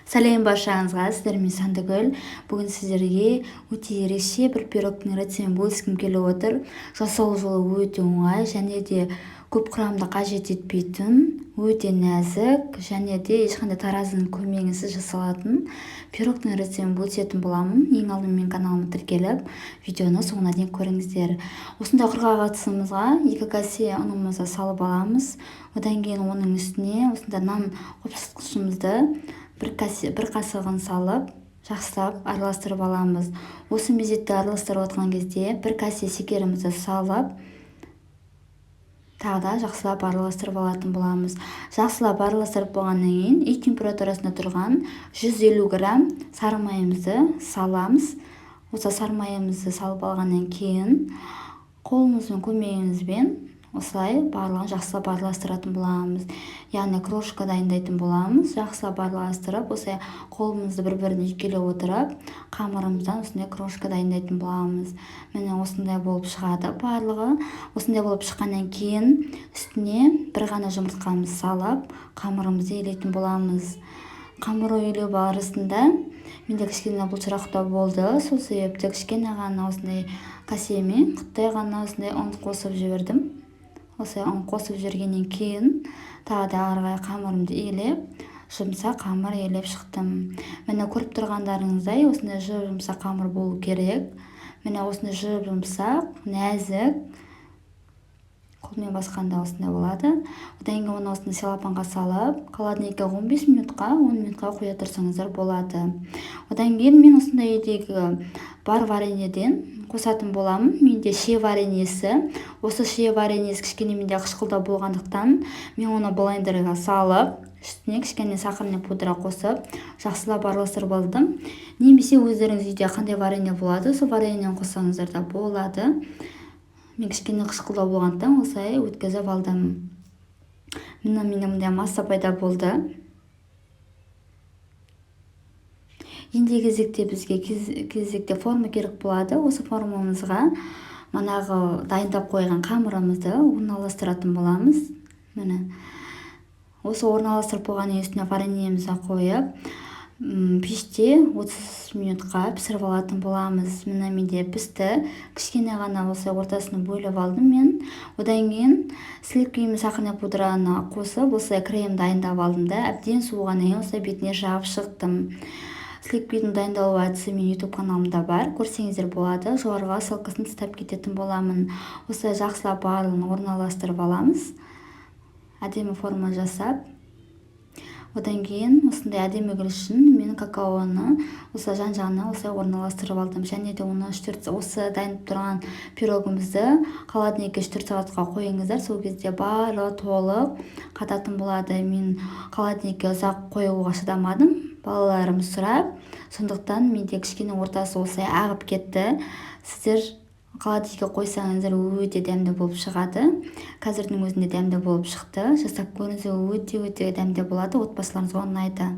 Сәлем баршаңызға, сіздермен Сандыгүл. Бүгін сіздерге өте ерекше бір пирогтың рецептімен бөліскім келіп отыр. Жасау жолы өте оңай және де көп құрамды қажет етпейтін, өте нәзік және де ешқандай таразының көмегінсіз жасалатын пирогтың рецептімен бөлісетін боламын. Ең алдымен каналыма тіркеліп, видеоны соңына дейін көріңіздер. Осындай құрғақ ыдысымызға 2 кесе ұнымызды салып аламыз. Одан кейін оның үстіне осындай нан қопсытқышымызды бір қасығын салып, жақсылап араластырып аламыз. Осы мезетте араластырып отқан кезде бір кесе шекерімізді салып, тағы да жақсылап араластырып алатын боламыз. Жақсылап араластырып болғаннан кейін үй температурасында тұрған 150 грамм сары майымызды саламыз. Осы сары майымызды салып алғаннан кейін қолымыздың көмегімізбен осылай барлығын жақсылап араластыратын боламыз. Яғни крошка дайындайтын боламыз. Жақсылап араластырып, осылай қолымызды бір-біріне үйкелеп отырып, қамырымыздан осындай крошка дайындайтын боламыз. Міне, осындай болып шығады барлығы. Осындай болып шыққаннан кейін үстіне бір ғана жұмыртқамызды салып, қамырымызды илейтін боламыз. Қамыр илеу барысында менде кішкене бұлшырақтау болды. Сол себепті кішкене ғана осындай кәсемен құттай ғана осындай ұн қосып жібердім. Осылай ұн қосып жібергеннен кейін тағы да ары қарай қамырымды илеп, жұмсақ қамыр илеп шықтым. Міне, көріп тұрғандарыңыздай, осындай жұп-жұмсақ қамыр болу керек. Міне, осындай жұп-жұмсақ, нәзік, қолмен басқанда осындай болады. Одан кейін оны осындай целлофанға салып, холодильникке 15 минутқа, 10 минутқа қоя тұрсаңыздар болады. Одан кейін мен осындай үйдегі бар вареньеден қосатын боламын. Менде шие вареньесі. Осы шие вареньесі кішкене менде қышқылдау болғандықтан, мен оны блендерге салып, үстіне кішкене сахарный пудра қосып, жақсылап араластырып алдым. Немесе өздеріңіз үйде қандай варенье болады, сол вареньені қоссаңыздар да болады. Мен кішкене қышқылдау болғандықтан осылай өткізіп алдым. Міне, менде мындай масса пайда болды. Енді кезекте бізге кезекте форма керек болады. Осы формамызға манағы дайындап қойған қамырымызды орналастыратын боламыз. Міне, осы орналастырып болғаннан кейін үстіне вареньемізді қойып, пеште 30 минутқа пісіріп алатын боламыз. Міне, менде пісті. Кішкене ғана осылай ортасына бөліп алдым мен. Одан кейін сливки мен сахарный пудраны қосып, осылай крем дайындап алдым да, әбден суығаннан кейін осылай бетіне жағып шықтым. Сливкидің дайындалу әдісі менің YouTube каналымда бар, көрсеңіздер болады. Жоғарыға ссылкасын тастап кететін боламын. Осылай жақсылап барлығын орналастырып аламыз. Әдемі форма жасап. Одан кейін осындай әдемі гүл үшін мен какаоны осылай жан-жағына осылай орналастырып алдым. Және де оны 3-4, осы дайын тұрған пирогымызды холодильникке 3-4 сағатқа қойыңыздар. Сол кезде барлығы толық қататын болады. Мен холодильникке ұзақ қоюға шыдамадым, балаларым сұрап, сондықтан менде кішкене ортасы осылай ағып кетті. Сіздер холодильникке қойсаңыздар, өте дәмді болып шығады. Қазірдің өзінде дәмді болып шықты. Жасап көріңіздер, өте-өте дәмді болады, отбасыларыңызға ұнайды.